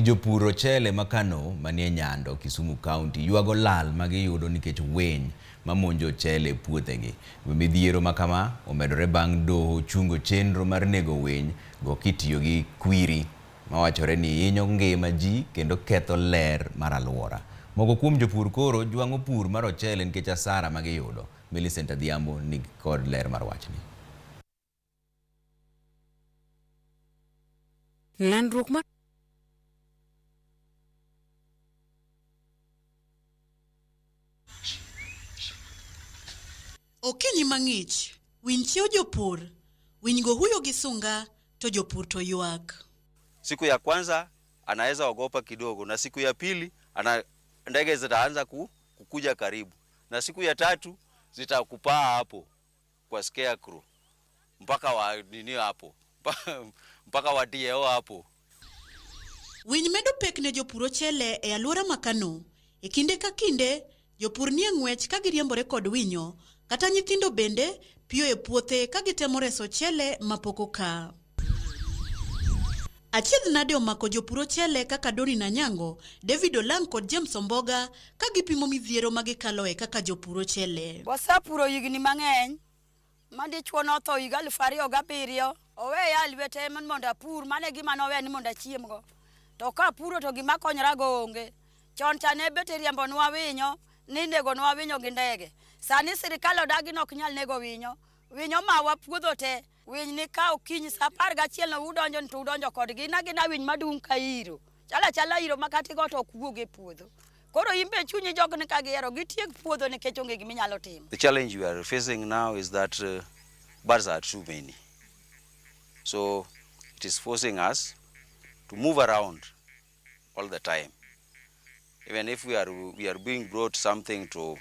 Jopur ochele ma Kano manie Nyando, Kisumu County ywago lal ma giyudo nikech winy mamonjo ochele e puothegi. Midhiero ma kama omedore bang' doho chungo chenro mar nego winy go kitiyo gi kwiri mawachore ni hinyo ngima ji kendo ketho ler mar alwora. Moko kuom jopur koro jwang'o pur mar ochele nikech asara ma giyudo. Millicent Adhiambo ni kod ler mar wachni. Landruok mar Okinyi mang'ich, winy chiewo jopur, winygo huyo gi sunga to jopur to ywak. Siku ya kwanza anaweza ogopa kidogo, na siku ya pili ana ndege zitaanza kukuja karibu, na siku ya tatu zitakupaa hapo kwa scarecrow mpaka wa nini hapo mpaka wa DAO hapo. Winy medo pek ne jopur ochele e alwora ma Kano. E kinde ka kinde, jopur nie ng'wech ka giriembore kod winyo, kata nyithindo bende piyo e puothe ka gitemo reso ochele mapok oka. Achiedh nade omako jopur ochele kaka Doreen Anyango, David Olang' kod James Omboga ka gipimo midhiero ma gikaloe kaka jopur ochele. Wasapuro higni mang'eny ma dichuo notho higa 2007 oweya e lwete mondo apur, mano e gima noweya ni mondo achiemgo. To ka apuro to gima akonyorago onge. Chon cha ne bet iriembonwa winyo ni inegonwa winyo gi ndege. Sani sirikal odagi ni ok nyal nego winyo. Winyo mawa puodho te. Winy ni ka okinyi saa 11 no udonjo ni to udonjo kodgi. Gin agina winy madung' ka iro. Chalo achala iro ma kata igo to ok wuog e puodho. Koro in be chunyi jog ni ka gihero gitiek puodho nikech onge gima inyalo timo. The challenge we are facing now is that birds are too many. So it is forcing us to move around all the time. Even if we are being brought something to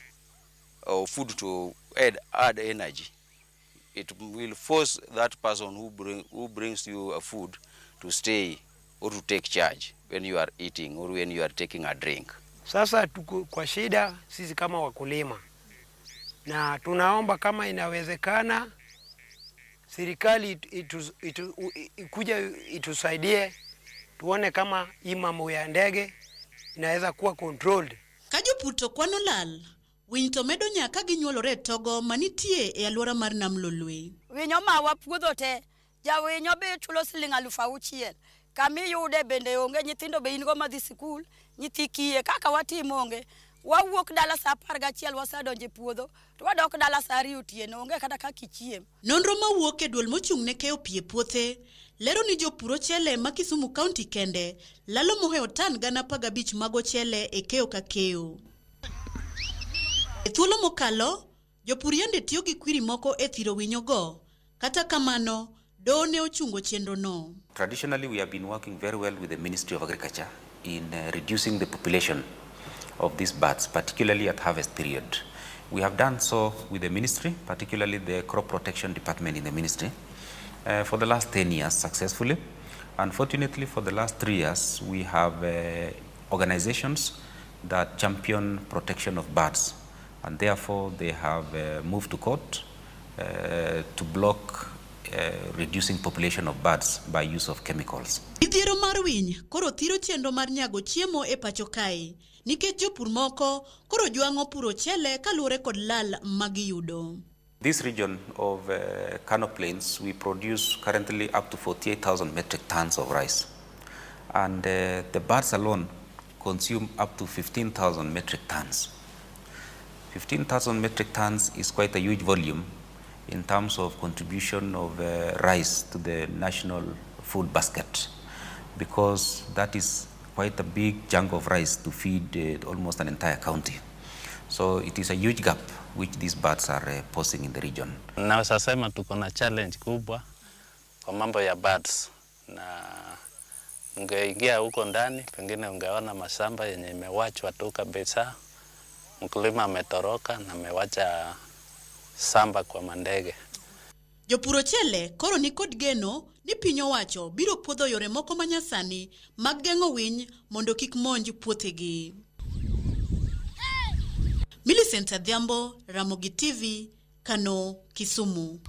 or food to add energy, it will force that person who brings you a food to stay or to take charge when you are eating or when you are taking a drink. Sasa tuko kwa shida sisi kama wakulima, na tunaomba kama inawezekana serikali ikuja itusaidie tuone kama hii mambo ya ndege inaweza kuwa controlled. Ka jopur to kwano lal, winy to medo nyak ka ginyuolore e togo manitie e alwora mar Nam Lolwe. Winyo mawa puodho te, jawinyo be chulo siling 6000. Kama iyude bende onge, nyithindo be in go madhi sikul, nyithi kiye kaka watimo onge. Wawuok dala saa 11 wasedonjo e puodho, to wadok dala saa 2 otieno, onge kata kaka ichiem. Nonro mawuok e duol mochung' ne keyo pi e puothe lero ni jopur ochele ma Kisumu County kende lalo mohewo tan 15,000 mag ochele e keyo ka keyo. E thuolo mokalo, jopur yande tiyo gi kwiri moko e thiro winyogo. Kata kamano, doho ne ochungo chenro no. Traditionally, we have been working very well with the Ministry of Agriculture in reducing the population of these birds, particularly at harvest period. We have done so with the ministry, particularly the Crop Protection Department in the ministry, for the last 10 years successfully. Unfortunately, for the last 3 years, we have organizations that champion protection of birds, and therefore they have moved to court to block reducing population of birds by use of chemicals. Midhiero mar winy koro thiro chenro mar nyago chiemo e pacho kae nikech jopur moko koro jwang'o puro ochele kaluwore kod lal magiyudo. This region of Kano Plains, we produce currently up to 48,000 metric tons of rice. And the birds alone consume up to 15,000 metric tons. 15,000 metric tons is quite a huge volume in terms of contribution of rice to the national food basket, because that is quite a big chunk of rice to feed almost an entire county. So it is a huge gap which these birds are posing in the region. Naweza sema tuko na challenge kubwa kwa mambo ya birds, na ungeingia huko ndani pengine ungeona mashamba yenye imewachwa tu kabisa, mkulima ametoroka na amewacha shamba kwa mandege. Jopur ochele koro ni kod geno ni piny owacho biro puodho yore moko manyasani mag geng'o winy mondo kik monj puothegi. Millicent Adhiambo, Ramogi TV, Kano, Kisumu.